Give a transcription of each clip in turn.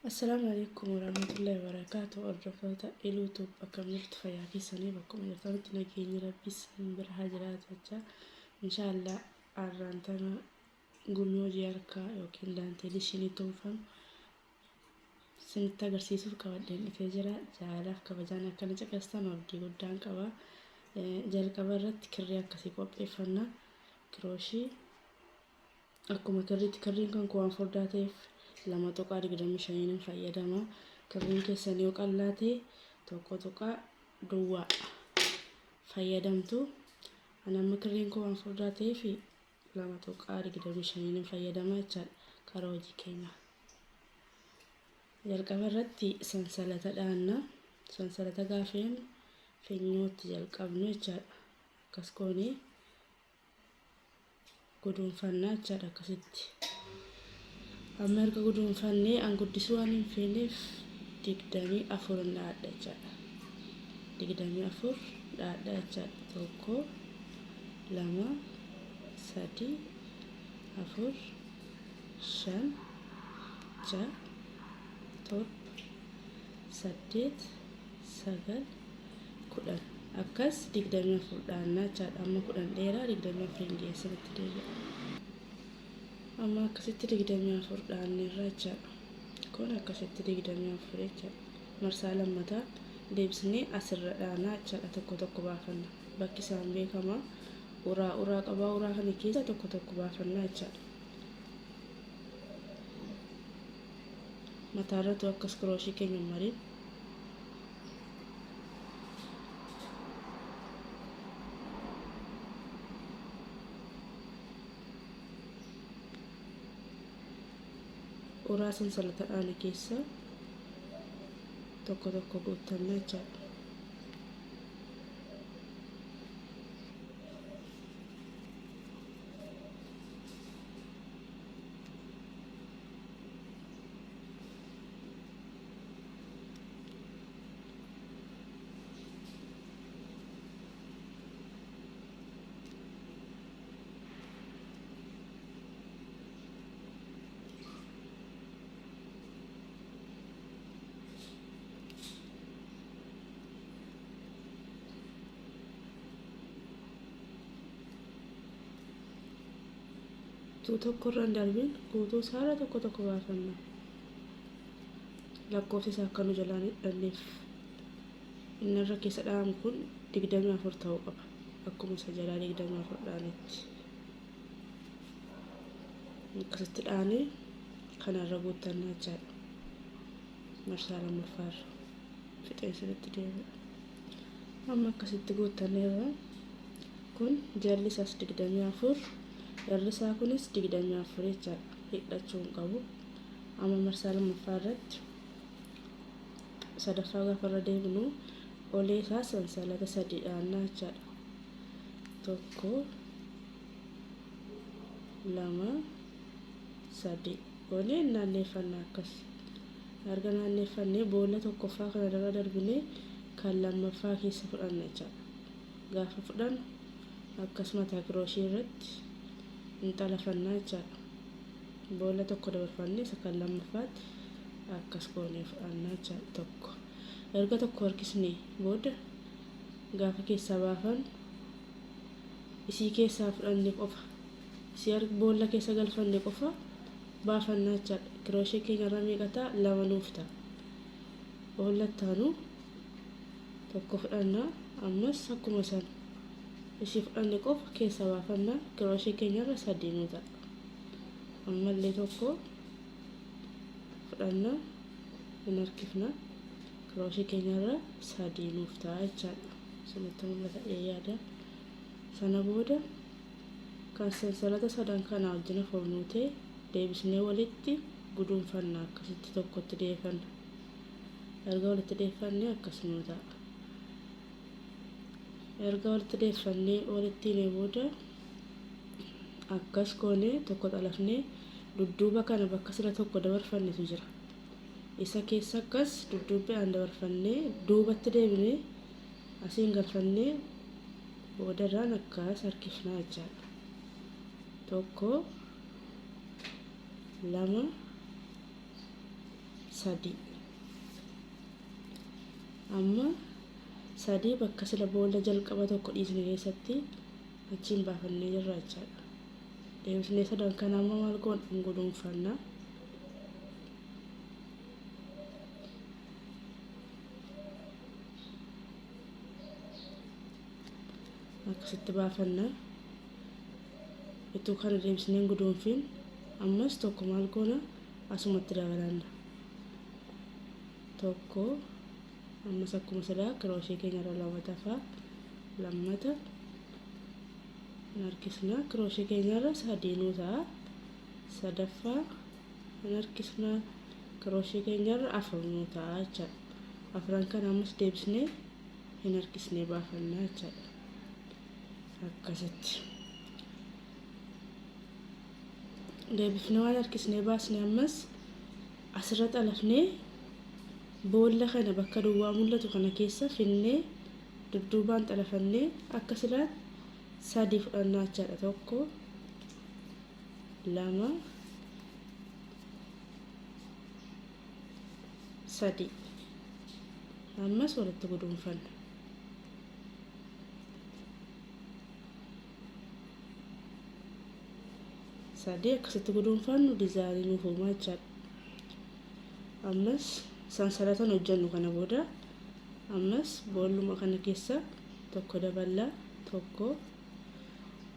Assalaamu alaikum warahmatullahi wabarakaatu. Hordoftoota Iluu Tube, akkam jirtu? Fayyaa keessanii? Bakkuma jirtanitti nageenyi Rabbi isin bira haa jiraatu jecha. Inshaallah har'aan tana gumii hojii harkaa yookiin daanteelii shinii tolfamu isinitti agarsiisuuf qabadheen dhufee jira. Jaalalaaf kabajaan akkana caqastan abdii guddaan qaba. Jalqaba irratti kirrii akkasii qopheeffanna. Kirooshii akkuma kirriitti, kirriin kan koo waan furdaa ta'eef 2.25n fayyadama. Kirriin keessan yoo qal'aa ta'e tokko tuqaa duwwaa fayyadamtu. Ani amma kirriin koo waan furdaa ta'eef 2.25n fayyadama jechaadha karaa hojii keenyaa. Jalqaba irratti sansalata dhaanna. Sansalata gaafeen finyootti jalqabnu jechaadha. Akkas goonee guduunfannaa jechaadha akkasitti. Amma erga guduunfannee, an guddisuu waan hin feeneef 24 dhaadha jechaadha. 24 dhaadha jechaadha. Tokko, lama, sadi, afur, shan, ja'a, torba, saddeet, sagal, 10, akkas 24 dhaannaa jechaadha. Amma 10 dheeraa 24n geessanitti deebi'a. Amma akkasitti 24 dhaanneerra jechaadha. Kun akkasitti 24 jechaadha. Marsaa lammataa deebisnee asirra dhaanaa jechaadha. Tokko tokko baafanna. Bakki isaan beekama, uraa uraa qabaa, uraa kana keessa tokko tokko baafannaa jechaadha. Mataarratu akkas kirooshii keenya mariin uraa sansalata dhaane keessa tokko tokko guuttanna jechaadha. Tuu tokko irra hin darbin, guutuu isaarra tokko tokko baafanna. Lakkoofsi isaa akka nu jalaan hin dhanneef inni irra keessa dha'amu kun 24 ta'uu qaba. Akkuma isa jalaa 24 dhaanetti. Akkasitti dhaanee kanarra guuttannaa jechaadha. Marsaa lammaffaarra fixeensanitti deebi'a. Amma akkasitti guuttanneerra. Kun jalli isaas 24, irri isaa kunis 24 jechaadha. Hidhachuu hin qabu. Amma marsaa lammaffaa irratti, sadaffaa gaafa irra deebinu, olee isaa sansalata sadi dhaannaa jechaadha. Tokko, lama, sadi goonee naanneeffanna akkas. Erga naanneeffannee boolla tokkoffaa kana irra darbinee kan lammaffaa keessa fudhanna jechaadha. Gaafa fudhannu akkas mataa kirooshii irratti hin xalafannaa jechaadha. Boolla tokko dabarfannee isa kan lammaffaatti akkas goonee fudhannaa jechaadha tokko. Erga tokko harkisnee booda gaafa keessaa baafannu isii keessaa fudhanne qofa, isii boolla keessa galfanne qofa baafannaa jechaadha. Kirooshee keenya irra meeqa ta'a? Lama nuuf ta'a. Boolla itti aanu tokko fudhanna, ammas akkuma sana isii fudhanne qofa keessa baafanna, kirooshee keenya irra sadii nuu ta'a. Ammallee tokko fudhanna, hin harkifna, kirooshee keenya irra sadii nuuf ta'a jechaadha. Isinitti mul'ata yaada. Sana booda kan sansalata sadan kana wajjin afur nuu ta'e deebisnee walitti guduunfanna, akkasitti tokkotti deefanna. Erga walitti deeffannee akkas nuu ta'a. Erga walitti deeffannee walitti hiinee booda akkas goonee tokko xalafnee dudduuba kana bakka sila tokko dabarfannetu jira. Isa keessa akkas dudduubbiidhaan dabarfannee duubatti deebinee asiin galfannee boodarraan akkas harkifnaa jechaadha. Tokko, lama, Sadii. Amma sadii bakka sila boolla jalqaba tokko dhiisne keessatti achiin baafannee jirra jechaadha. Deebisnee sadan kana amma maal goona? Hin guduunfanna. Akkasitti baafanna. Ituu kana deebisnee hin guduunfin ammas tokko maal goona? Asumatti dabalanna. Tokko ammas akkuma silaa kirooshee keenya irra lama tafa, lammata hin harkisna, kirooshee keenya irra sadii nuu ta'a, sadaffaa hin harkisna, kirooshee keenya irra afur nuu ta'a jechaadha. Afran kana ammas deebisnee hin harkisnee baafanna jechaadha. Akkasitti deebifnee waan harkisnee baasne ammas asirra xalafnee boolla kana bakka duwwaa mul'atu kana keessa finnee dudduubaan xalafannee akka silaatti sadii fudhannaa jechaadha. Tokko, lama, sadii. Ammas walitti guduunfanna. Sadii akkasitti guduunfannu dizaayinii nuuf uumaa jechaadha. Ammas sansalatan hojjennu kana booda ammas boolluma kana keessa tokko daballa, tokko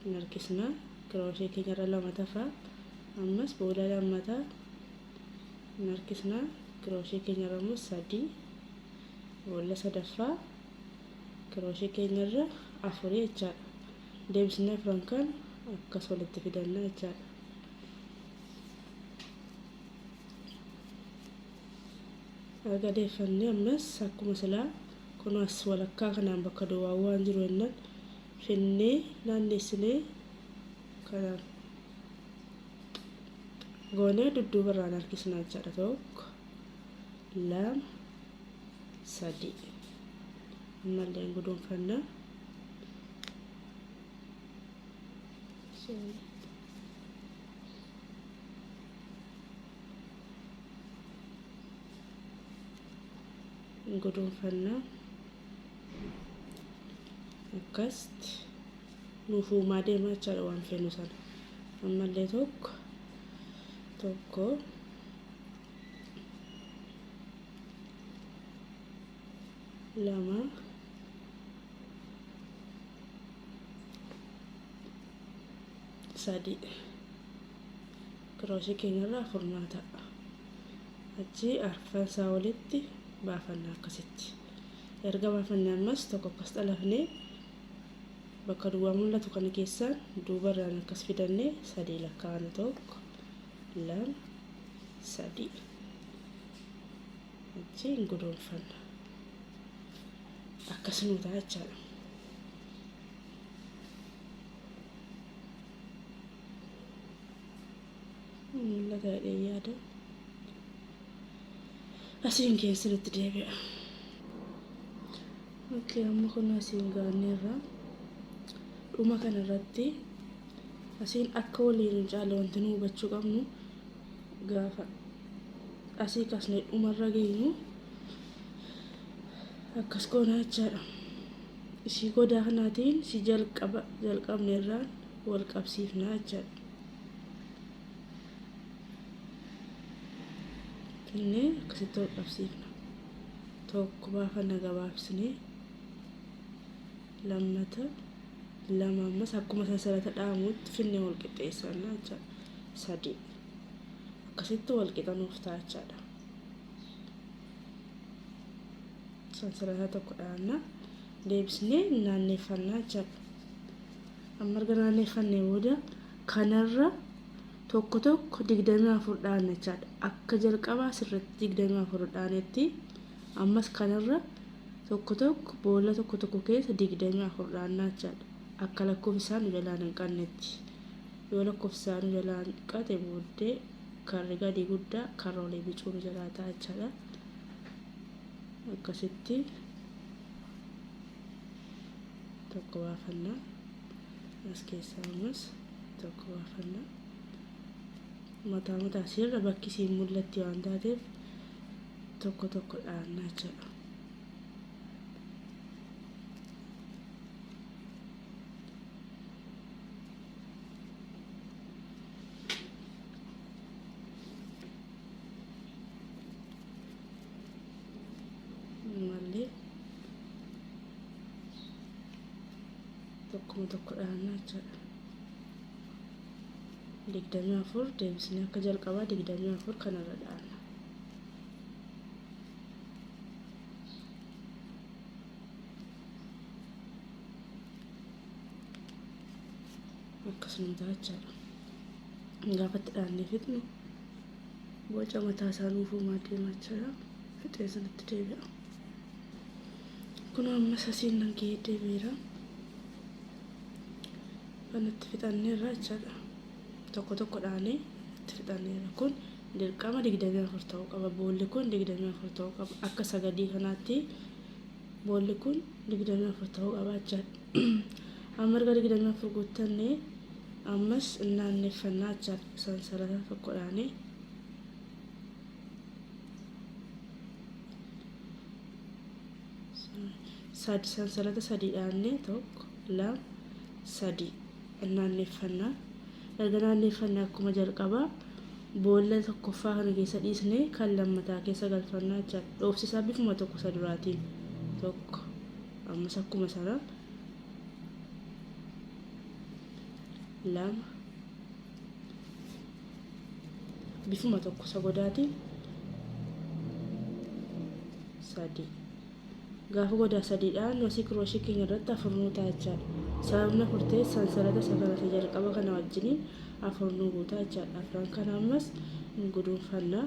hin harkisna, kirooshee keenya irra lama tafa, ammas boolla lammataa hin harkisna, kirooshee keenya irra immoo sadii, boolla sadaffaa kirooshee keenya irra afurii jechaadha. Deebisnee afran kan akkas walitti fidanna jechaadha. Erga deeffannee ammas akkuma silaa kun as walakkaa kanaan bakka duwwaa waan jiru jennaan finnee naannessinee kanaan goonee dudduuba irraan harkisna jechaadha. Tokko, lama, sadii. Ammallee hin guduunfanna. Guduunfanna. Akkasitti nuuf uumaa deemaa jechaadha waan feenu sana. Ammallee tokko, tokko, lama, sadii. Kiroosii keenyarraa afur naa ta'a. Achi arfan isaa walitti baafanna akkasitti. Erga baafanne ammas tokko akkas xalafnee bakka duwwaa mul'atu kana keessaan duubarraan akkas fidannee sadii lakkaa'ana. Tokko, lama, sadii. Achi hin guduunfanna. Akkas nuu ta'a jechaadha. Mul'ata jedhee yaada. Asiin keessanitti deebi'a. Okay, amma kun asiin gaanneerra. Dhuma kanarratti asiin akka waliin hin caalle wanti nu hubachuu qabnu gaafa asii kaasnee dhumarra geenyu akkas goonaa jechaadha. Ishii godaa kanaatiin si jalqaba jalqabne irraan wal qabsiifnaa jechaadha. Finnee akkasitti wal qabsiifna. Tokko baafanna gabaabsinee, lammata, lama, ammas akkuma sansalata dhaamuutti finnee wal qixxeessanna jechaadha. Sadii. Akkasitti wal qixa nuuf ta'a jechaadha. Sansalata tokko dhaanna, deebisnee naanneeffannaa jechaadha. Amma erga naanneeffannee booda kanarra tokko tokko 24 dhaanna jechaadha. Akka jalqabaa sirriitti 24 dhaanetti ammas kanarra tokko tokko boolla tokko tokko keessa 24 dhaannaa jechaadha. Akka lakkoofsi isaa nu jalaan hin qannetti. Yoo lakkoofsi isaa nu jalaan qate booddee karri gadi guddaa karra olii bicuu nu jalaa ta'a jechaadha. Akkasitti tokko baafanna. As keessaa ammas tokko baafanna. Mataa mataa isiirra bakki isiin mul'atti waan taateef Tokko tokko dhahannaa jechaadha. Ammallee tokkuma tokko dhahannaa jechaadha. 24 deebisnee akka jalqabaa 24 kanarra dhahanna. Akkasuma ta'a jechaadha. Gaafa itti dhahannee fixnu boca mataa isaa nuuf uumaa deema jechaadha. Fixee sanatti deebi'a. Kun ammas asiin nan ga'ee deebi'eera. Kanatti fixanneerra jechaadha. Tokko tokko dhaanee itti fixanneerra. Kun dirqama 24 ta'uu qaba. Boolli kun 24 ta'uu qaba. Akka sagadii kanaatti boolli kun 24 ta'uu qaba jechaadha. Amma erga 24 guuttannee ammas naanneffannaa jechaadha. Sansalata tokko dhaanee. Sadi sansalata sadii dhaannee, tokko, lama, sadii naanneffannaa. Erga naanneffannee akkuma jalqabaa boolla tokkoffaa kana keessa dhiisnee kan lammataa keessa galfannaa jechaadha. Dhoofsisaa bifuma tokko isa duraatiin, tokko, ammas akkuma sana, lama, bifuma tokko isa godaatiin, sadii. Gaafa godaa sadiidhaan asii kirooshii keenya irratti afur nuu ta'a jechaadha. Sababni afur ta'e sansalata isa kana isa jalqaba kana wajjiniin afur nuu guutaa jechaadha. Afran kana ammas hin guduunfanna.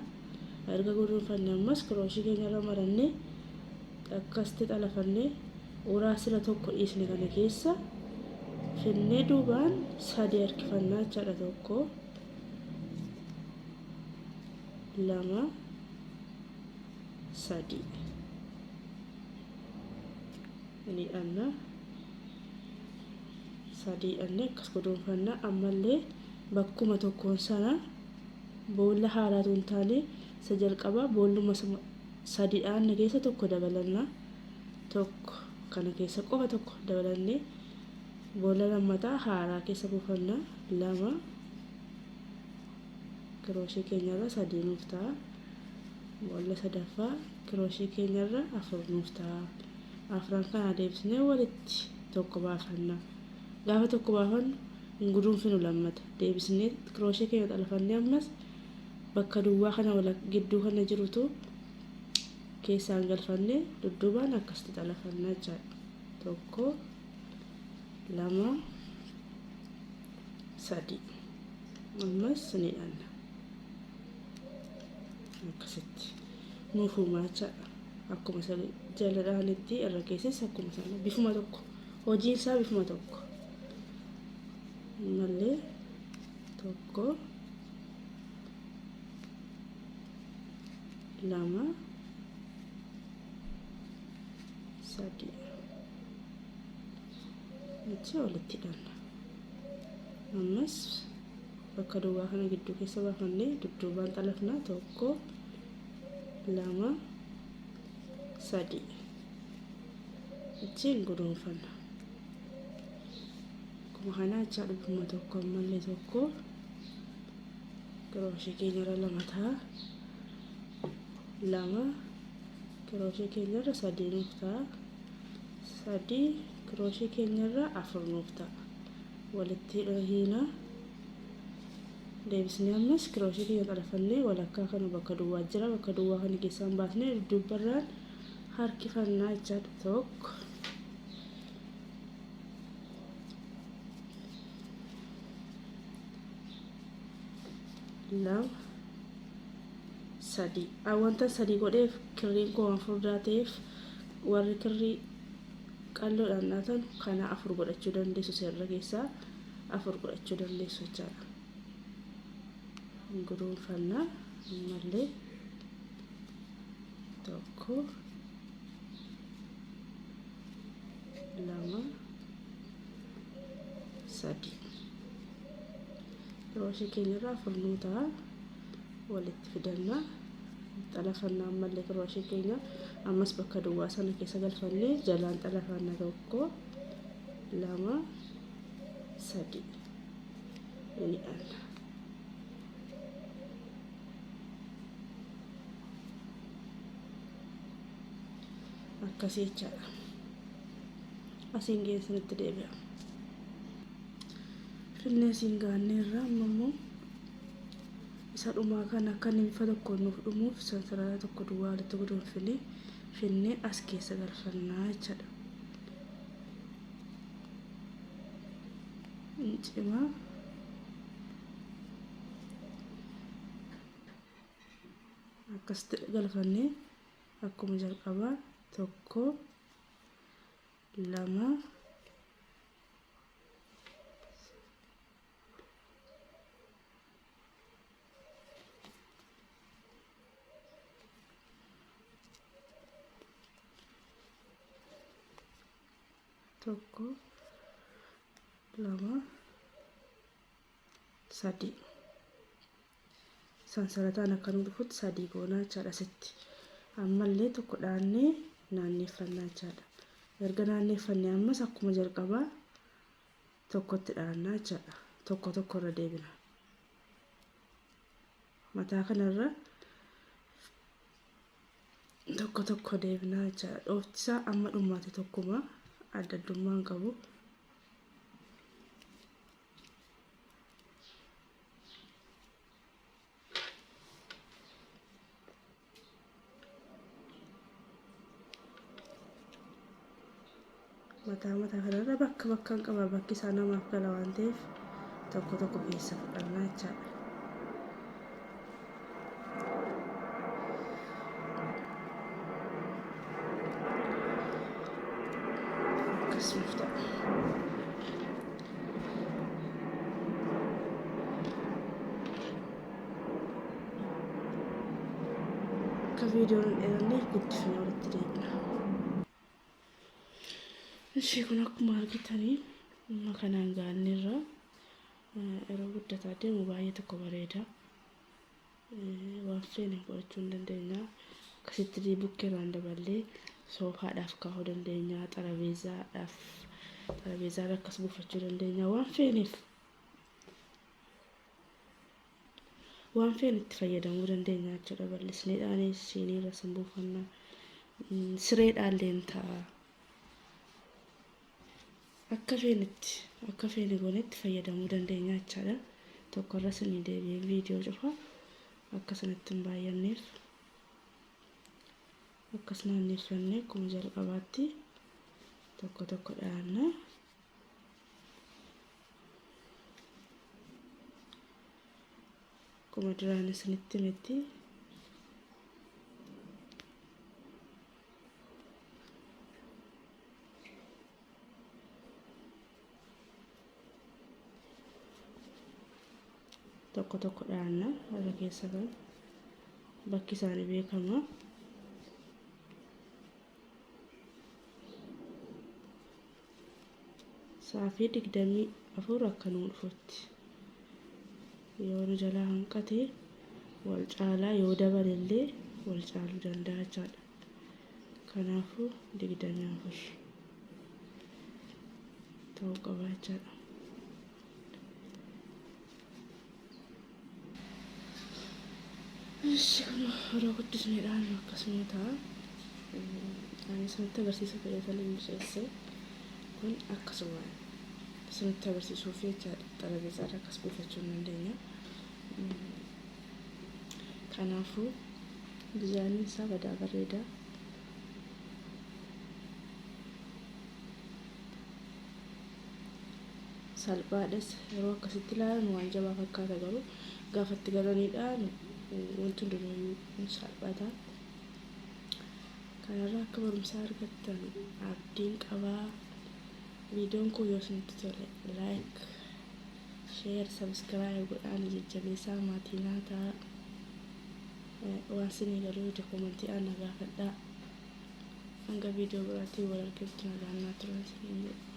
Erga guduunfanne ammas kirooshii keenya irra marannee akkasitti xalafannee uraa sila tokko dhiisne kana keessa finnee duubaan sadi harkifannaa jechaadha. Tokko, lama, sadii. Ni dhanna. Sadii dhannee akkas guduunfanna. Ammallee bakkuma tokkoon sana boolla haaraatu hin taane isa jalqabaa boolluma sadi dhaanne keessa tokko dabalanna. Tokko kana keessa qofa tokko dabalannee boolla lammataa haaraa keessa buufanna. Lama kirooshii keenyarra sadii nuuf ta'a. Boolla sadaffaa kirooshii keenyarra afur nuuf ta'a. Afran kana deebisnee walitti tokko baafanna. Gaafa tokko baafannu hin guduunfinu lammata. Deebisnee kirooshii keenya xalafannee ammas bakka duwwaa kana wala gidduu kana jirutu keessaan galfannee dudduubaan akkasitti xalafanna jechaadha. Tokko, lama, sadii. Ammas ni dhanna. Akkasitti nuuf uumaa jechaadha. Akkuma isa jala dhahanitti irra keessas akkuma sana bifuma tokko. Hojiin isaa bifuma tokko. Ammallee tokko, lama, sadii. Achi walitti hidhanna. Ammas bakka duwwaa kana gidduu keessa baafannee dudduubaan xalafna. Tokko, lama, sadii. Achiin guduunfanna. Akkuma kanaa jechaa bifuma tokko ammallee tokko kirooshee keenyarra lama ta'a. Lama kirooshee keenyarra sadii nuuf ta'a. Sadii kirooshee keenyarra afur nuuf ta'a. Walitti hiina. Deebisnee ammas kirooshee keenya xalafannee walakkaa kana bakka duwwaa jira. Bakka duwwaa kana keessaan baasnee dudduubarraan harkifannaa jechaadha. Tokko, lama, sadii. Wanta sadii godheef kirriin koo waan furdaa ta'eef warri kirrii qalloodhaan dhaatan kana afur godhachuu dandeessu, seerra keessaa afur godhachuu dandeessu jechaadha. Guduunfannaa ammallee tokko, lama, sadii. Kirooshe keenyarraa afur nuu ta'a. Walitti fidanna. xalafanna ammallee kiroshee keenya ammas bakka duwwaa sana keessa galfannee jalaan xalafanna 1 2 3 ni hidhanna. Akkasii jechaadha. Asiin geessanitti deebi'a. Finnee asiin gaanneerra amma immoo isa dhumaa kana akka inni bifa tokkoon nuuf dhumuuf sansalata tokko duwwaa walitti guduunfinee finnee as keessa galfannaa jechaadha. In cimaa. Akkasitti galfannee akkuma jalqabaa 1 2 1 2 3 sansalataan akka nu dhufutti 3 goonaa jechaadha asitti. Ammallee tokko dhaannee naanneeffannaa jechaadha. Erga naanneeffannee ammas akkuma jalqabaa tokkotti dhaannaa jechaadha. Tokko tokko irra deebina. Mataa kanarra tokko tokko deebinaa jechaadha. Dhoofti isaa amma dhumaate tokkuma adda addummaa hin qabu. Mataa mataa kanarra bakka bakkaan qaba bakki isaa namaaf gala waan ta'eef tokko tokko keessa fudhannaa jechaadha. Akkasumas ta'a. Akka viidiyoon hin dheeranneef guddifnee walitti deebina. Ishee kun akkuma argitanii amma kanaan gaanneerra yeroo guddataa deemu baay'ee tokko bareeda. Waan feene godhachuu hin dandeenya. Akkasitti bukkeerraan daballee soofaadhaaf kaa'uu dandeenya. Xarabeezaadhaaf xarabeezaarra akkas buufachuu dandeenya. Waan feeneef waan feene itti fayyadamuu dandeenya jechuudha. Bal'isneedhaanis siiniirra sin buufanna. Sireedhaallee hin ta'a. Akka feenetti akka feene goonetti fayyadamuu dandeenya jechaadha. Tokkorra isinii deebi'ee viidiyoo cufa akka isinitti hin baay'anneef akkas naanneeffannee akkuma jalqabaatti tokko tokko dhaanna. Akkuma duraan isinitti himetti tokko tokko dhaanna irra keessa kan bakki isaanii beekama. Saafii 24 akka nuu dhufutti yoo nu jalaa hanqate wal caalaa yoo dabale illee wal caaluu danda'a jechaadha. Kanaafuu 24 ta'uu qaba jechaadha. Ishi kun yeroo guddisnee dhaannu akkasuma ta'a. Ani isinitti agarsiisuuf jedheetan hin miceesse. Kun akkasuma isinitti agarsiisuuf jechaadha. Xarabeezaa irra akkas buufachuu hin dandeenya. Kanaafuu dizaayiniin isaa badaa bareeda. Salphaadhas yeroo akkasitti ilaalan waan jabaa fakkaata garuu gaafa itti galaniidha wanti hundinuuyyuu salphata. Kanarraa akka barumsaa argattan abdiin qabaa. Viidiyoon kun yoo isinitti tole like, share, subscribe godhaa na jajjabeessaa maatii naa ta'aa. Waan isinii galuu dide komantiidhaan na gaafadhaa. Hanga viidiyoo biraatiin wal arginutti nagaan naa turaa isiniin jedha.